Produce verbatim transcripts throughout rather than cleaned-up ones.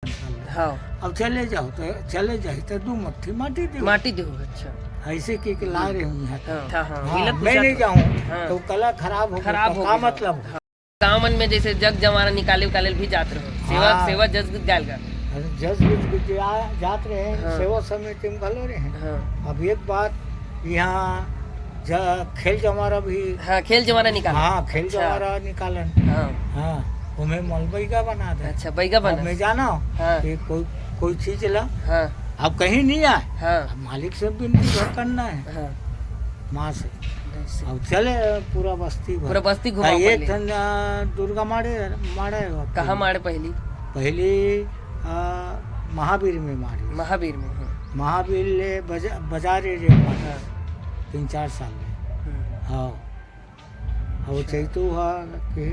निकाल ले। हाँ। अब चले जाओ तो चले जाए तो दू मट्ठी माटी दे। माटी देहू, अच्छा। ऐसे के, के ला रहे हूँ यहाँ। हाँ, हाँ, हाँ, हाँ, मिलत मैं पूछा नहीं तो। जाऊँ हाँ। तो कला खराब हो खराब गया, हो का गया। मतलब? हाँ। गाँव मन में जैसे जग जमारा निकाले उकाले भी जात रहो, सेवा हाँ। सेवा जस गाल का। अरे जस बुझ के जा, जात रहे हैं, हाँ। सेवा समिति में घलो रहे हैं। हाँ। अब एक बात, यहाँ ज-, खेल जमारा भी, हाँ, खेल जमारा निकाल। हाँ, खेल अच्छा। जमारा निकालन। हाँ। हाँ, उमें मलबई का बना दे। अच्छा, बैगा अब बना। मैं जाना हूँ हाँ। कि कोई कोई चीज ला, हाँ। अब कहीं नहीं आए, हाँ। अब मालिक से विनती भर करना है हाँ। माँ से। ऐसे। अब चले पूरा बस्ती भर। पूरा बस्ती घुमा तो एक पहले। ठन, आ, दुर्गा माड़े, माड़े है। कहाँ माड़े पहली? पहली, आ, महावीर में माड़े। महावीर में, हाँ। महावीर ले बजा-, बाजारे रे माड़े। हाँ। तीन चार साल में। हम्म। हाँ। अब चैतू हा कि,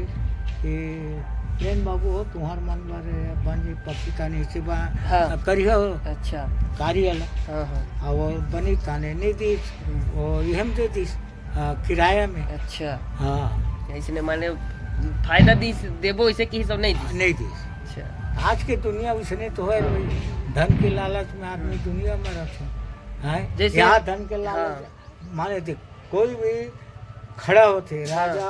कि लेन बाबू हो, तुम्हार मन बर बन जी पक्की तानी से बा, हाँ। करियो अच्छा। कार्य ला। हाँ, हाँ। अब वो बनी ताने नहीं दीस, हम्म। वो इहम दे दीस, आ, किराया में। अच्छा। हाँ। इसने माने फायदा दी, देबो इसे कि सब नहीं दी। नहीं दीस। अच्छा। आज के दुनिया उसने तो है भाई, धन के लालच में आदमी दुनिया में रहते हैं। जैसे यहाँ धन के लालच हाँ। माने देख, कोई भी खड़ा होते, हाँ। राजा,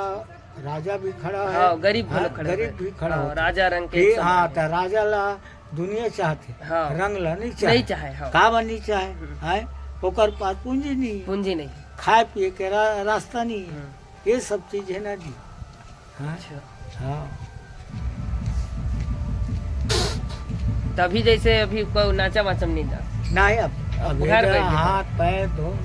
राजा भी खड़ा है, हाँ, गरीब हाँ, भलो खड़ा गरीब है। भी खड़ा हाँ, होते। राजा रंग के कि एक समान हाँ, है। तो राजा ला दुनिया चाहते, हाँ। रंग ला नहीं चाहे। नहीं चाहे, हाँ। का बा नहीं चाहे, हम्म। है? ओकर पास पूंजी नहीं है, पूंजी नहीं। खाए पिए के रा, रास्ता नहीं है, हम्म। ये सब चीज है ना जी। हाँ? अच्छा। हाँ। तभी जैसे अभी कोई नाचा वाचा में नहीं जा। नहीं, अब अब घर इधर बैठ गया। हाथ पैर धो,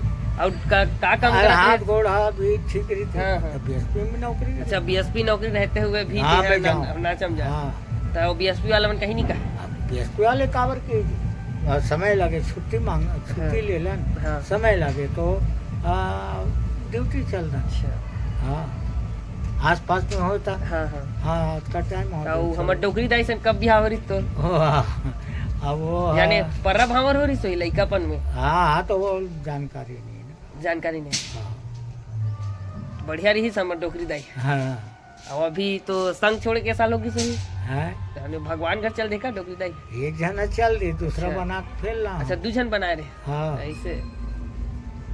और का, का काम अरे करत हाथ है? गोड़ हाथ भी ठीक रही थी। हाँ, हाँ। तो बीएसपी में नौकरी रही। अच्छा, बीएसपी नौकरी रहते हुए भी हाँ, जो है मैं ना, जाऊँ। नाचा में जा। हाँ। तो बीएसपी वाला मन कहीं नहीं कहा। अब बीएसपी वाले काबर के जी? आ, समय लगे, छुट्टी मांग, छुट्टी हाँ। ले लेन, हाँ। समय लगे तो, आ, ड्यूटी चल रहा। अच्छा। हाँ, आसपास में होता। हाँ, हाँ। हाँ, का टाइम हो तो गया, हमर चलो। डोकरी दाई से कब बिहाव हो रही तो? हो, हाँ। अब वो, हाँ। यानी पर्रा भावर हो रही सोई लइकापन में। हाँ, हाँ, तो वो जानकारी नहीं ना। जानकारी नहीं। हाँ। बढ़िया रही हमर डोकरी दाई। हाँ। अब अभी तो संग छोड़ के साल होगी सही। हाँ। तो हमने भगवान घर चल देखा डोकरी दाई। एक जना चल दी, दूसरा अच्छा। बना के फेल ला। अच्छा, दू जन बनाए रहे। हाँ। ऐसे।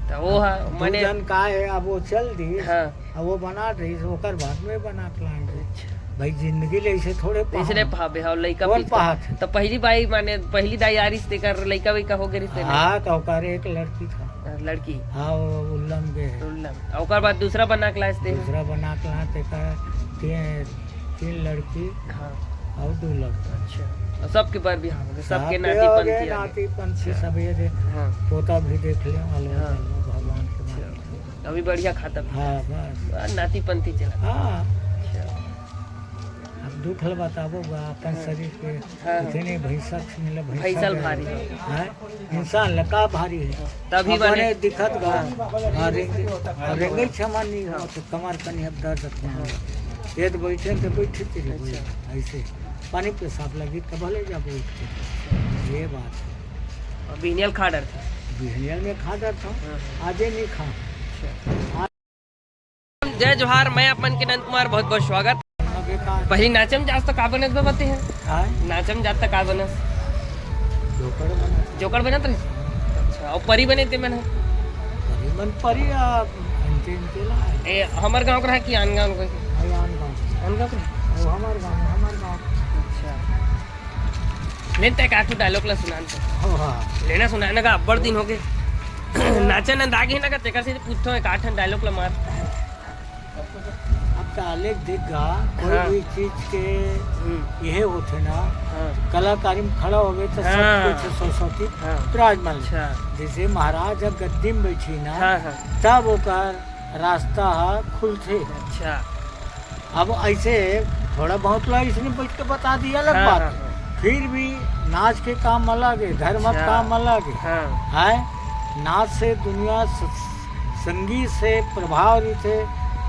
तो वो हा, दू माने जन का है, अब वो चल दी। हाँ। अब वो बना रही, ओकर बाद में बना के लाएंगे। अच्छा। भाई, जिंदगी ले इसे थोड़े पहा। इसने भावे, हाँ, लइका कौन पीछे। पहात? तो पहली बाई माने पहली दाई आ रही थी कर लइका वइका हो गई रही थे ना? हाँ, तो ओकर एक लड़की था। हाँ, लड़की। हाँ, वो उल्लम के है। उल्लम। और ओकर बाद दूसरा बना के लाए थे। दूसरा बना के लाते का तीन, तीन लड़की हाँ। और दो लड़का। अच्छा। और सबके बर भी हाँ, सबके सबके नाती हो पंथी गए, आ गए। नाती पंथी अच्छा। सब ये थे। हाँ। पोता भी देख ले, वाले हाँ। भगवान के अच्छा। मालिक। अभी बढ़िया खाता भी। हाँ, बस। आ, नाती पंथी चला। हाँ। अच्छा। अब दुख ल बताबो बा, अपन हाँ। शरीर के हाँ। इतने भैंसा से मिले, भैंसा ल के भारी। हैं? इंसान ल का भारी है? तभी अब माने बने दिखत बा। हाँ। और रेंगे, और रेंगे क्षमा नहीं हो, तो कमर कनी अब दर्द अपना। ये तो बैठे तो बैठे तेरे अच्छा। भाई, ऐसे। पानी पेशाब लगी तो भले जाबो उठ के। ये बात है। और बिहनियल खा डर था। बिहनियल में खा डर था, हाँ। आजे नहीं खा। अच्छा। जय जोहार, मैं आप मन के नंद कुमार, बहुत बहुत स्वागत। अब एक आ- पहली नाचम जात तो का बनत बा बते हैं? हाँ? नाचम जात तो का बनत? जोकर बना। जोकर बनत रहे? अच्छा, और परी बने ते मन है? परी मन परी, आ, अंते अंते ला है। ए, हमर गांव के रहा कि आन गांव के? भाई आन गाँव। आन गांव के रहा? वो हमार गाँव, हमार गाँव। अच्छा। लेन ते का डायलॉग ला सुनान तो। हो, हाँ। लेना सुनाना का अब्बड़ दिन हो गए। नाचा नंद आगे ना का तेकर से पूछतो है का ठन डायलॉग ला मार। अब डायलॉग देख गा, कोई हाँ। भी चीज के हम्म। यह होते ना, हाँ। कलाकारी में खड़ा हो गए तो हाँ। सब कुछ सरस्वती हाँ। विराजमान। अच्छा। जैसे महाराज अब गद्दी में बैठी ना, हाँ, हाँ। तब ओकर रास्ता ह खुलथे। अच्छा। अब ऐसे थोड़ा बहुत ला इसने बैठ के बता दिया, अलग हाँ, बात हाँ, है। हाँ। फिर भी नाच के काम अलग है, धर्म अच्छा। काम अलग है। हाँ। है, नाच से दुनिया स-, संगीत से प्रभाव रहिथे,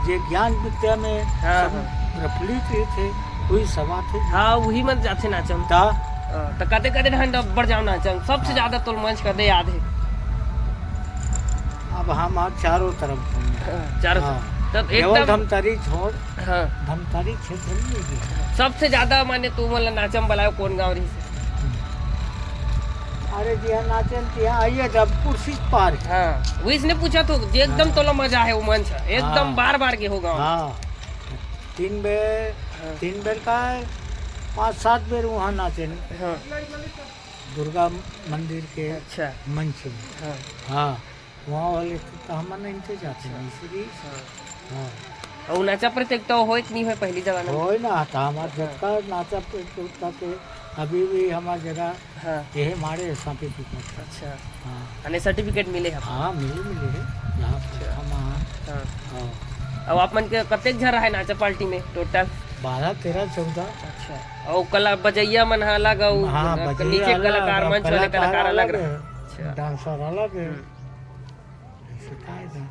जे ज्ञान विद्या में हाँ, सब हाँ। प्रफुल्लित रहिथे, वही सब आथे। हाँ, वही मन जाथे नाचम। ता हाँ, तो कदे कदे ढंड बढ़ जाओ नाचम, सबसे हाँ। ज्यादा तोल मंच कदे याद है? अब हम आज चारों तरफ घूमे। हाँ, चारों हाँ। तरफ। तब केवल एकदम धमतरी छोड़, हाँ। धमतरी क्षेत्र में नहीं गए। सबसे ज्यादा माने तू मन ला नाचम बलायो कौन गांव रही से? अरे जी, यहाँ नाचे न, यहाँ आइए जब कुर्सी पार। हाँ, वही इसने पूछा तो जे एकदम हाँ। तोला मजा है वो मंच है, एकदम हाँ। बार बार के होगा। हाँ, तीन बेर, हाँ। तीन बेर का है, पाँच सात बेर वहाँ नाचे न। हाँ। दुर्गा मंदिर के अच्छा। मंच में। हाँ। हाँ, वहाँ वाले तो हमन नहीं थे जाते, अच्छा। नहीं सीधी। हाँ। हाँ। अउ नाचा प्रतियोगिता होय कि नहीं होय पहली जमाना में? होय ना, तो हमार हाँ। जतका नाचा प्रतियोगिता के अभी भी हमार जगह हाँ। यही मारे certificate। अच्छा। हाँ। अने certificate मिले हे? हाँ, मिले, मिले हे। यहाँ अच्छा। हम हाँ। हाँ। अब आप मन के कतेक झन रहे नाचा पार्टी में total? बारह, तेरह, चौदह। अच्छा। अउ कला बजैया मन ह अलग, अउ हाँ, बजैया नीचे अलग, कलाकार, अब मंच वाले कलाकार कलाकार अलग अलग रहे। है, अच्छा। Dancer अलग है। हम्म। ऐसे का है ना?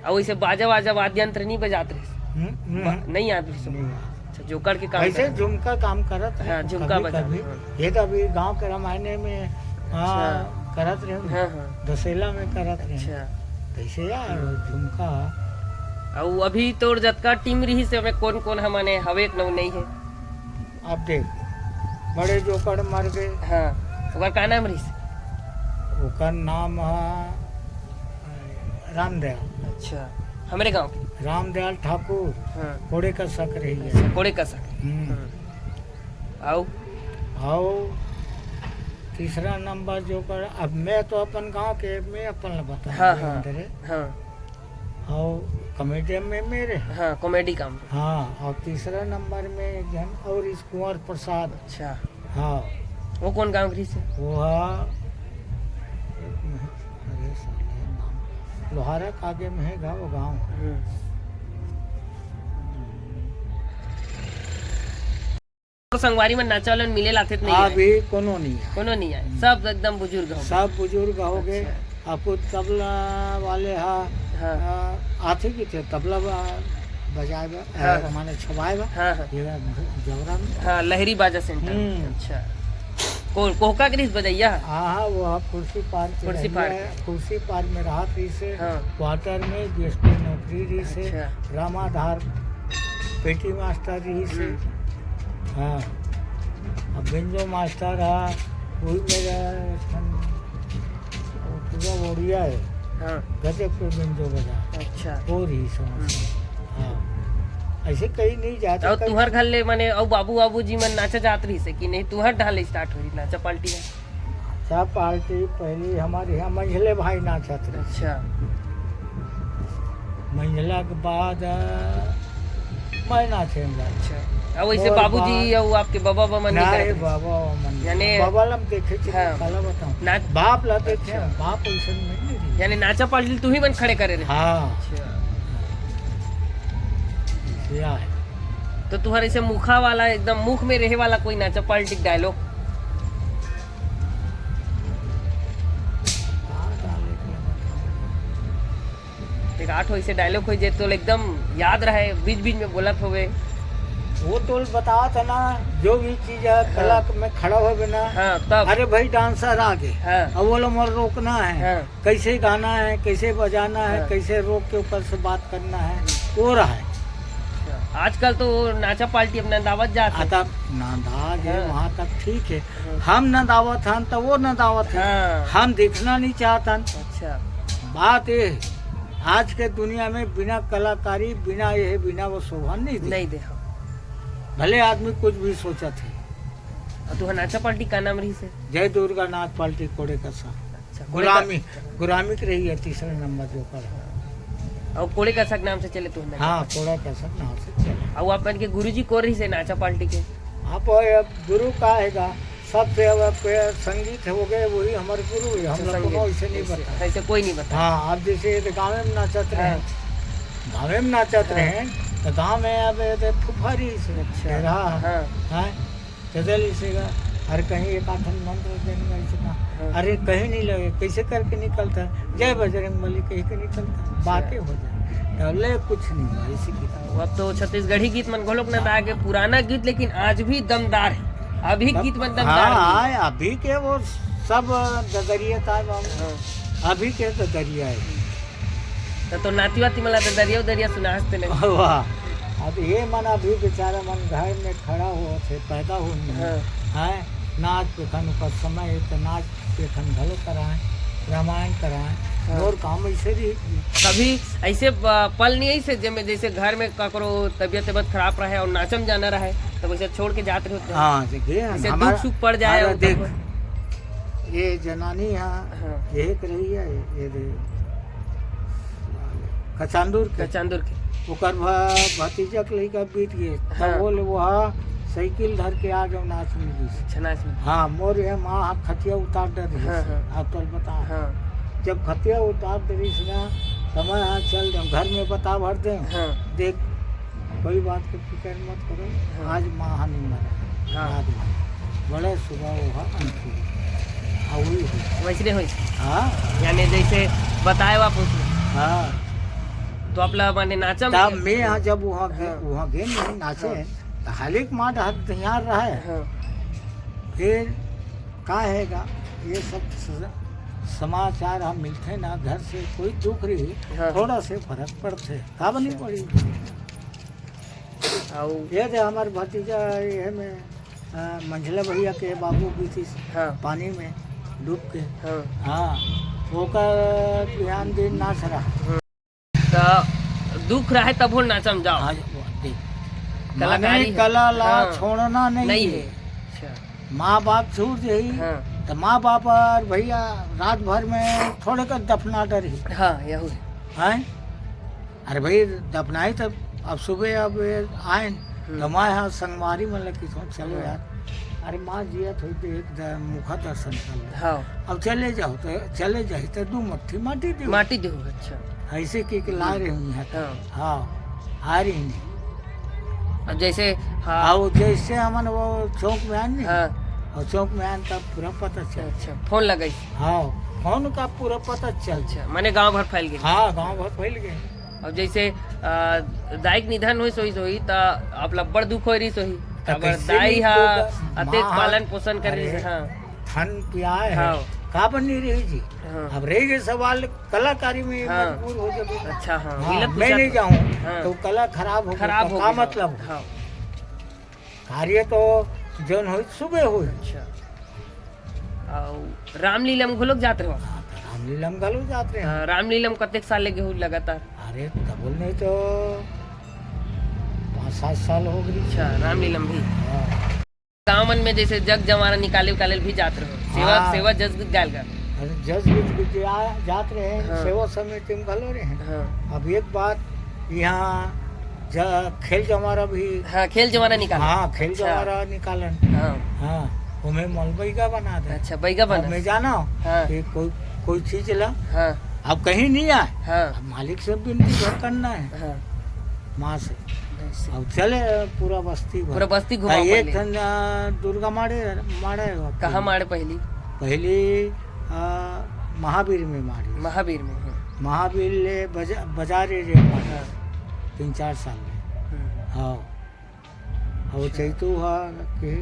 अउ वैसे बाजा वाजा वाद्य यंत्र नहीं बजात रहिस? हम्म, हम्म। बा-, नहीं आत रहिस? नहीं आत। अच्छा, जोकड़ के काम ऐसे करत। झुमका काम करत रहे, हाँ, झुमका कभी, बजा। कभी। हाँ। ये तो अभी गांव के रामायण में, हाँ, अच्छा। करत रहे ना। हाँ, हाँ। दशहरा में करत रहे। अच्छा। कैसे यार, हम्म। झुमका। अउ अभी तोर जतका team रहिस हे, ओमे कौन कौन ह माने हवे कि नहीं हे? अब देख, बड़े जोकड़ मर गए। हाँ, ओकर का नाम रहिस? ओकर नाम ह रामदयाल। अच्छा, हमरे गांव के? रामदयाल ठाकुर, हाँ। कोड़े का सक रही है। अच्छा, कोड़े का सक। हम्म। हम्म। अउ? अउ तीसरा नंबर जोकड़, अब मैं तो अपन गांव के, मैं अपन ला बता हाँ, रहे हाँ, अंदर है। हाँ। अउ comedian में मेरे। हाँ, comedy काम। हाँ, अउ तीसरा नंबर में एक झन अउ इस कुंवर प्रसाद। अच्छा। हाँ। वो कौन गांव के रहिस हे? वो हा, अरे साले, नाम, लोहारा के आगे में हे गा, वो गांव। हम्म। तो संगवारी मन नाचा वाले मन मिले लाथे त नहीं आए? अभी कोनो नहीं आए। कोनो नहीं आए। हम्म। सब एकदम बुजुर्ग हो गए। सब बुजुर्ग हो गए। अच्छा। अब कुछ तबला वाले हा, हाँ। आ, आथे की थे तबला बा-, बजाए बा, हाँ, आ, हाँ। माने छुआए बा। हाँ, हाँ। ये जौरा में। हाँ, लहरी बाजा center। हम्म। अच्छा। को-, कोहका के रहिस बजैया? हाँ, हाँ, वो हा कुर्सी पार के कुर्सी पार रहिया के। है, कुर्सी पार में रहत रहिस हे, हाँ। quarter में, DSP नौकरी रहिस हे, अच्छा। रामाधार पेटी मास्टर रहिस हे। हम्म। हाँ। अब बेंजो मास्टर हा, वही मेरा वो पूरा ओड़िया है। हाँ। गजब के बेंजो बजा। अच्छा। वो रहिस हे। हम्म। हाँ। ऐसे कहीं नहीं जाते, अउ कहीं तुहर घर ले माने अउ बाबू, बाबूजी मन नाचा जात रहिस हे कि नहीं? तुहर डाले start होई नाचा पार्टी में? नाचा पार्टी पहली हमारे यहाँ मंझले भाई नाचत रहे। अच्छा। मंझला के बाद, अ, मैं नाचे में जात। अच्छा। अउ वैसे और बाबूजी बा-, अउ आपके बाबा, बाबा मन नहीं नहीं, करत रहे? बाबा, बाबा मन नहीं। यानी बाबा ला हम देखे थे, हाँ। काला बताऊं। नाच- बाप ला देखे, अच्छा। बाप वैसे में नहीं रही। यानी नाचा पार्टी तुही मन खड़े करे रहे? हाँ। अच्छा। ये आए। तो तुहर ऐसे मुखा वाला, एकदम मुख में रहे वाला कोई नाचा पार्टी dialogue? एक आठ हो ऐसे dialogue हो जे तोल एकदम याद रहे, बीच बीच में बोलत होवे। वो तोल बतावत है ना, जो भी चीज है, हाँ। कला में खड़ा होवे ना, हाँ, तब। अरे भाई, dancer आ गए, हाँ। अब वो लोग मोर रोकना है। हाँ। कैसे गाना है, कैसे बजाना है, हाँ। कैसे रोक के ऊपर से बात करना है, वो रहा है। अच्छा, आजकल तो नाचा पार्टी अपना दावत जात है। आता नंदा जे हाँ। वहाँ तक ठीक है। हाँ। हम नंदावत हन तो वो नंदावत है। हाँ। हम दिखना नहीं चाहत हन। अच्छा। बात ये है, आज के दुनिया में बिना कलाकारी, बिना ये, बिना वो शोभा नहीं दे। नहीं दे, हाँ। भले आदमी कुछ भी सोचत है। और तुहर नाचा पार्टी का नाम रहिस हे? जय दुर्गा नाच पार्टी कोड़े का सा। अच्छा, कोड़े का गुलामी, गुलामी के रही है तीसरा नंबर जो कर। और कोड़े का सक नाम से चले तुहर नाचा हाँ, पार्टी? कोड़ा का सब नाम से चले। और अपन के गुरुजी को रहिस हे नाचा पार्टी के? आप अब गुरु का आएगा, सबसे अब पे-, संगीत हो गए, वही हमारे गुरु है, हम अच्छा, लोग को संगीत। ऐसे नहीं ऐसे, बता। ऐसे कोई नहीं बता। हाँ, अब जैसे ये तो गाँव में नाचत रहे, हाँ। गाँव में नाचत हाँ। रहे, तो गाँव में अब ये तो फुफारी से अच्छा। रहा। हाँ। हाँ। चदल इसे का, हर कहीं एक आखन मंत्र देने का इसे का। हाँ। अरे कहीं नहीं लगे, कैसे करके निकलता है? जय बजरंग बली कहीं के निकलता है, अच्छा। बातें हो जाए। तो ले कुछ नहीं है इसी की। वो अब तो छत्तीसगढ़ी गीत मन घलोक ना आगे, पुराना गीत, लेकिन आज भी दमदार है। अभी तब, गीत मन दमदार हाँ, नहीं है। हाँ, अभी के वो सब ददरिया था बाबू। हाँ। अभी के ददरिया है। तो, तो नाती वाती मला ददरिया उदरिया सुना हंसते नहीं। वाह। अब ये मन अभी बेचारा मन घर में खड़ा हुआ थे, पैदा हुए नहीं। हाँ। हैं? नाच पेखन ओकर समय हे, त नाच पेखन घलो कराएँ, रामायण कराएँ। हाँ। मोर काम अइसे रहिस। कभी अइसे प-, पल नइ आइस हे, जेमे जइसे घर में ककरो तबियत, तबियत खराब रहे अउ नाचा म जाना रहे, त वइसे छोड़ के जात रहे होते। हाँ, देखिए, जइसे हमारा, दुख सुख पड़ जाए, अरे, अउ देख, तब ये जनानी ह, हाँ। ये एक रही है, ये दे, कचांदुर के। कचांदुर के। ओकर भ-, भतीजा के लइका बीत गे। त हाँ। वो ले, वो ह साइकिल धर के आ गे नाच में गिस। अच्छा, नाच में। हाँ, मोर ये माँ ह खतिया उतार डरिस। हाँ, हाँ। अब तोल बता। हाँ। जब खतिया उतार डरिस ना, त मैं ह चल देंव, घर में बता भर देंव। हाँ। देख, कोई बात के फिकर मत करो, हाँ। आज माँ ह नइ मरे, हाँ। रात भर। बड़े सुबह वो ह अंत हुई। हाँ, वही हुई। वइसने होइस। हाँ। यानी जइसे बताए आप उसमें। हाँ। त आप ला माने नाचा में तब मैं ह जब वहाँ गे-, हाँ। वहाँ गे नहीं नाचे, हाँ। त हालिक माँ डहर तैयार रहे। हाँ। फिर का हेगा, ये सब स-, समाचार ह मिलथे ना घर से, कोई दुख रही, हाँ। थोड़ा से फरक पड़थे। का बनी अच्छा। पड़ी? अउ ये दे हमर भतीजा, ये में, अ, मंझला भैया के बाबू बीतिस हाँ। पानी में डूब के। हाँ। हाँ, ओकर बिहान दिन नाच रहा। त दुख रहे तभो नाचा म जाव। हाँ, वो देख। कलाकारी माने हे। कला ला हाँ। छोड़ना नहीं नहीं हे। हे। अच्छा। माँ बाप छूट जाही, हाँ। त माँ बाप अउ भैया रात भर में थोड़े कर दफना डरही। हाँ, यहू हे। हैं? अरे भाई, दफनाई त अब सुबह अब आएन, हम्म। त मैं ह संगवारी मन ल किथों, "चलो हाँ। यार, अरे माँ जियत होई त एक द-, मुखा दर्शन कर ले।" हाँ। अब चले जाओ त चले जाही त दू मट्ठी माटी देहू। माटी देहू, अच्छा। अइसे के, के ला हम्म। रहे हुई है। हाँ। हाँ, आ रही नहीं। अब जइसे, हाँ। अउ जइसे हमन वो चौक में आएन नहीं, हाँ। अउ चौक में आएन तब पूरा पता चल। अच्छा, फोन लगाई। हाँ, फोन का पूरा पता चल। अच्छा, माने गांव भर फैल गे। हाँ, गांव भर फैल गे। अब जइसे, अ, दाई के निधन होइस होही, त आप ला बड़ दुख होय रहिस होही। त काबर कइसे दाई नहीं ह होगा? अतेक माँ पालन पोषण करे अरे, रहिस, हाँ। थन पियाए हे। हाँ। का बनी रही जी? हाँ। अब रही गे सवाल कलाकारी में हाँ। मजबूर हो जाबे। अच्छा, हाँ। हाँ, वही ला मैं पूछा नहीं था। जाऊँ, हाँ। त कला खराब हो गई, खराब त हो का गई, हाँ। मतलब? हाँ। कार्य तो जौन होई, सुबह होई। अच्छा। अउ रामलीला में घलोक जात रहो? हाँ, तो रामलीला में घलो जात रहे। हाँ, रामलीला में कतेक साल ले गेहूँ लगातार? अरे, तब बोल नहीं तो पाँच सात साल हो गई। अच्छा, रामलीला में भी? हाँ। गाँव मन में जइसे जग जंवारा निकाले उकाले भी जात रहो? सेवा, हाँ। सेवा जस गीत गायल गा? अरे, जस गीत भी जा-, जात रहे, हाँ। सेवा समिति में घलो रहे। हाँ। अब एक बात, यहाँ ज-, खेल जंवारा भी हाँ, खेल जंवारा निकालन। हाँ, खेल अच्छा। जंवारा निकालन। हाँ। हाँ, ओमे मोल बइगा बना दे। अच्छा, बइगा अब बना। मैं जाना हूँ हाँ। कि कोई, कोई चीज ला, हाँ। अब कहीं नहीं आए। हाँ। अब मालिक से विनती भर करना है। हाँ। माँ से। ऐसे। अब चले पूरा बस्ती भर। पूरा बस्ती घुमा आ, एक पहले। ठन, आ, दुर्गा माड़े, माड़े है वहाँ कहाँ पे। माड़े पहली? पहली, आ, महावीर में माड़ी। महावीर में, हाँ। महावीर ले बजा-, बाजारे रे माड़ी। हाँ। तीन चार साल में। हम्म। हाँ। अब अच्छा। चैतू हा के,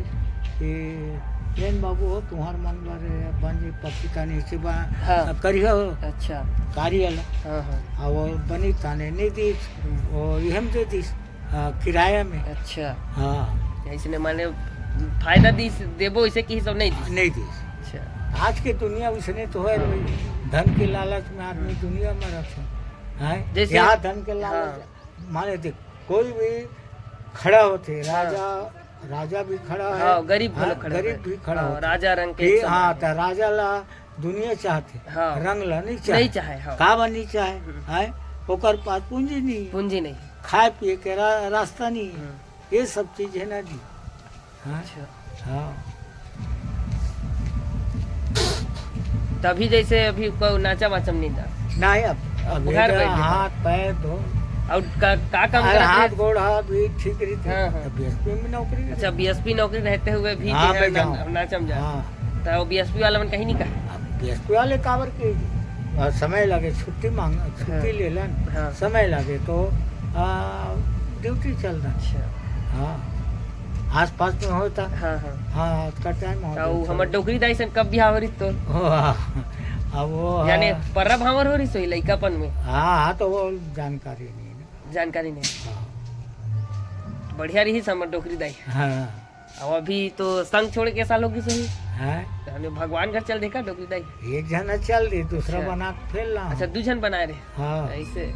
के, "लेन बाबू हो, तुम्हार मन बर बन जी पक्की का नीचे बा, हाँ। करिहो।" अच्छा। कारियल। हाँ, हाँ। अब बनी ताने नहीं दीस, हम्म। वो इहम दे दीस। हाँ, किराया में। अच्छा। हाँ। अइसने माने फायदा दीस, देबो अइसे किहिस नहीं दीस? नहीं दीस। अच्छा। आज के दुनिया उसने तो है हाँ। भाई, धन के लालच में आदमी हाँ। दुनिया में रखे। हैं? जैसे यहाँ धन के लालच, हाँ। माने देख, कोई भी खड़ा होथे, हाँ। राजा, राजा भी खड़ा है, हाँ, गरीब हाँ, घलो खड़ा गरीब है। भी खड़ा हाँ, होथे। राजा रंग के ये, एक समान हाँ, है। त राजा ला दुनिया चाहथे, हाँ। रंग ला नहीं चाहे। नहीं चाहे, हाँ। का बा नहीं चाहे? हम्म। हैं? ओकर पास पूंजी नहीं है। पूंजी नहीं। खाए पिए के रा-, रास्ता नहीं है। हम्म। ये सब चीज है ना जी। हाँ? अच्छा। हाँ। तभी जैसे अभी कोई नाचा वाचा में नहीं जा। नहीं, अब, अब अब घर ये बैठे हाथ पैर धो। और का, का काम अरे, करते हाथ हैं? गोड़ हाथ भी ठीक रही थी। हाँ, हाँ। तब बीएसपी में नौकरी अच्छा, रही। बीएसपी नौकरी रहते हुए भी हाँ, जो है मैं ना, जाऊँ। नाचा में जा। हाँ। तो वो बीएसपी वाला मन कहीं नहीं कहा? अब बीएसपी वाले काबर के, आ, समय लगे, छुट्टी मांग, छुट्टी हाँ। ले लेन, हाँ। समय लगे तो, आ, ड्यूटी चल रहा। अच्छा। हाँ। आसपास में होता। हाँ, हाँ। हाँ, अतका टाइम हो तो गया, हमर चलो। डोकरी दाई सन कब बिहाव हो रही तो? वाह। अब वो, यानी हाँ। पर्रा भावर हो रही सोई लइकापन में? हाँ, हाँ, तो वो जानकारी नहीं है ना। जानकारी नहीं। हाँ। बढ़िया रही हमर डोकरी दाई। हाँ। अब अभी तो संग छोड़ के साल हो गई सही। हाँ। तो हमने भगवान घर चल देखा डोकरी दाई। एक झन चल दी, दूसरा अच्छा। बना के फेर ला। अच्छा, दू झन बनाए रहे। हाँ। ऐसे।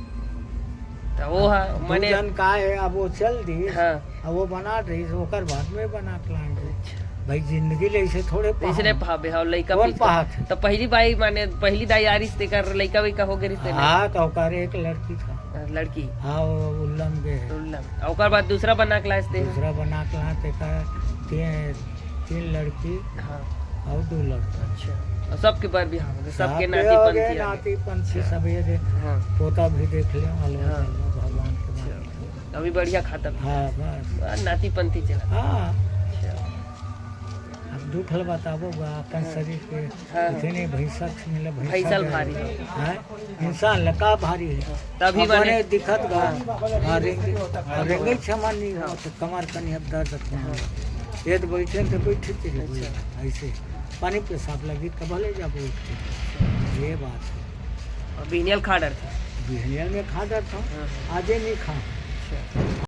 तो वो हा, दू माने झन का है, अब वो चल दी। हाँ। अब वो बना रही, ओकर बाद में बना के लाएंगे। अच्छा। भाई, जिंदगी ले ऐसे थोड़े ऐसे नहीं पाओ। पावे, हाँ, लइका कौन पीछे। पाहत? तो पहली बाई, माने पहली दाई आ रही, तेकर लइका वइका हो गए रही, तेने? हाँ, तो ओकर एक लड़की था। लड़की? हाँ, वो उल्लम के है। उल्लम। ओकर बाद दूसरा बना के लाए थे? दूसरा बना के लाए, तेकर तीन, तीन लड़की हाँ। और दो लड़का। अच्छा। और सबके बर भी हाँ, सबके सबके नाती हो गए, पंथी आ गए। नाती पंथी अच्छा। सब ये दे। हाँ। पोता भी देख ले, अलवा हाँ। जलवा भगवान के अच्छा। नाम। अभी बढ़िया खाता भी। हाँ, बस। हाँ, नाती पंथी चला। हाँ। अच्छा। अब दुख ल बताबो बा, अपन हाँ। शरीर के हाँ, हाँ। इतने भैंसा से मिले, भैंसा भैंसा के भारी। हाँ? इंसान ल का भारी है? तभी अब माने बने दिखत बा। हाँ। हाँ, रेंगे, हाँ, रेंगे क्षमा नहीं हो, हाँ। तो कमर कनी अब दर्द अपना हाँ। ये तो बैठे तो बैठे चले गए। अच्छा। ऐसे पानी पेशाब लगी, तब ले जाबो उठ के। ये बात है। और बिहनियल खा डरथे? बिहनियल में खा डरथों। हाँ, हाँ। आजे नहीं खा। अच्छा।